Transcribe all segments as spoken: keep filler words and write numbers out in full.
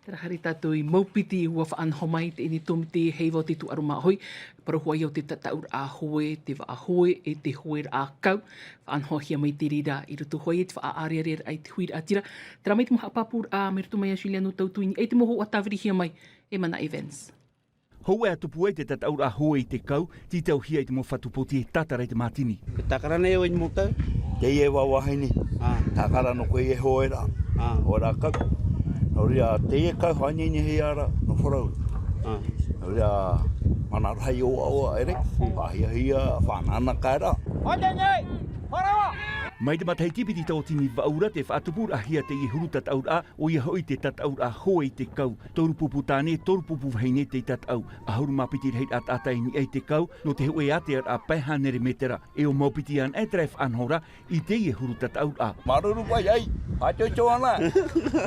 Tera haere tātou i Maupiti, ua faʻanaho mai teie nei tōmite heiva o te tūʻaro māʻohi. Parau hoʻi o te tataʻuraʻa hoe, te vaʻa hoe, e te hoeraʻa kau. Faʻanahohia mai te reira i roto hoʻi i te faʻaʻārearea i te huiraʻatira. Tera mai te mau haʻapāpūraʻa mai roto mai a Juliano Tautuini, e te mau hōhoʻa tāvirihia mai e Mana Evans. Hoʻi ʻa tupu ai te tataʻuraʻa hoe i te kau, tītauhia i te mau fatu poti e tātara i te mātini. Te tākara nei o i te mau tau? Teie vā vahine. Tākara nō koe e hoeraʻa. Hoeraʻa kau. Nō reira teie kau hāneinehia ra nō Farau. Nō reira mana rahi ʻoaʻoa ʻere. Faʻahiahia, faʻanaʻanaka ra. Mai te matahiti piti tauatini vaʻu ra te faʻatupuraʻahia teie huru tataʻuraʻa, ʻoia hoʻi te tataʻuraʻa hoe i te kau. Toru pupu tāne, toru pupu vahine tei tataʻu. ʻAhuru mā piti rahiraʻa taʻata i niʻa i te kau, nō te hoʻe ātearaʻa pae hānere mētera. E ʻo Maupiti anaʻe terā e faʻanaho ra i teie huru tataʻuraʻa. Māuruuru paʻi, ʻaitoito ana.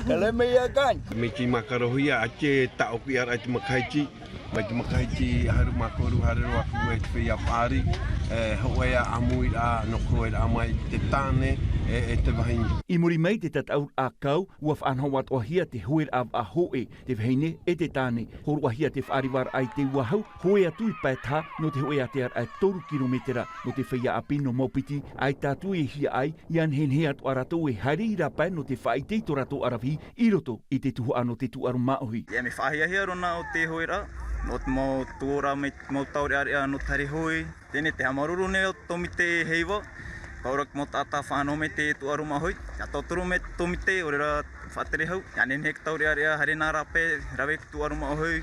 Kele mai ia kai. Mai te makarohia, ʻaita e taʻopiʻaraʻa i te matahiti. Mai te matahiti ʻahuru mā toru, haere roa atu e te feiā paʻari. E hoʻi ā ʻāmuiraʻa nō te hoeraʻa mai te tāne, e, e te vahine. I muri mai te tataʻuraʻa kau, ua faʻanaho atoʻahia te hoeraʻa vaʻa hoe, te vahine e te tāne. Hōroʻahia te faʻarevaraʻa i te uāhu, hoe atu i pae taha nō te hoʻe ātearaʻa e toru kirometera, nō te feiā ʻāpī nō Maupiti, ʻaita atu e hiaʻai, ʻia nehenehe atoʻa rātou e haere i rāpae nō te faʻaʻite i tō rātou ʻaravihi i roto i te tuhaʻa nō te tūʻaro māʻohi. ʻIa, mea faʻahiahia roa nā ʻo te hoeraʻa, nō te mau tūʻoraʻa mai te mau taureʻareʻa nō te haere hoe. Teie nei te haʻamāuruuru nei o tōmite heiva, paʻi ʻoia te mau taʻata faʻanaho mai te tūʻaro māʻohi. ʻIa tauturu mai tōmite, ʻo reira faʻatere hau. ʻIa nehenehe te taureʻareʻa, haere nā rāpae, rave i te tūʻaro māʻohi.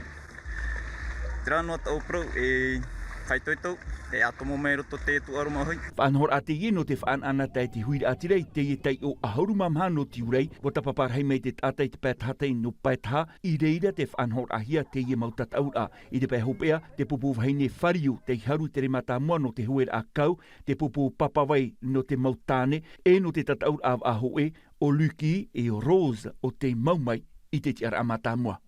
Terā noa tāʻu parau, e faʻaitoito, e ʻa tomo mai roto te tūʻaro māʻohi. Faʻanahoraʻa teie nō te faʻanaʻanatae i te huiraʻatira i teie taiʻo ʻahuru mā maha nō Tiurai, ua tāpapa rahi mai te taʻata i te pae tahatai nō pae taha, i reira tē faʻanahoraʻahia teie mau tataʻuraʻa. I te pae hopeʻa, te pupu vahine Fariu tei haru i te rē mātāmua nō te hoeraʻa kau, te pupu Papavai nō te mau tāne, e nō te tataʻuraʻa vaʻa hoe, ʻo Luki e ʻo Rose ʻo tei mau mai i te tiʻaraʻa mātāmua.